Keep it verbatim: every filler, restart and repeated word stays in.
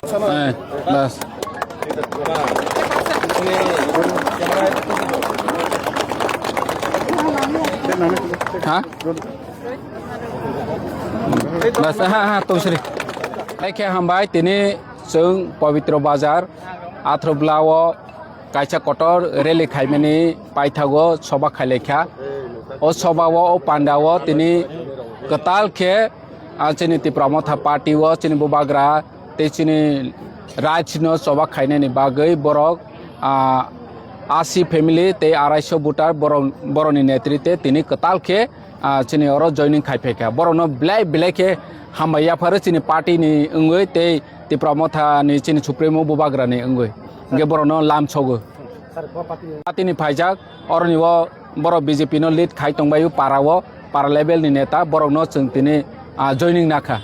Eh, bas. Ha? Bas, ha, ha, tong sri. Ekhe hambai, tini chwng Pabitra Bazar, Athrubla o kaisa kotor rally khaimani paithago soba khailaikha. O soba o, o panda o tini kwtal khe, ah, chini Tipra Motha Party o chini bubagra tei chini Raj no choba khainani bagwi borok, ah, asi family tei araiso voter borok, borokni netrite tini kwtal khe, ah, chini oro joining khai phaikha. Borokno belai belai khe hambai yapharo chini party ni wngwi tei Tipra Motha ni chini Supremo bubagra ni wngwi. Hwnkhe borokno lamsogo. Party ni phaijak, oroni o borok B J P no lead khai tongbaio para o, para level ni neta, borokno chwng tini, ah, joining nakha.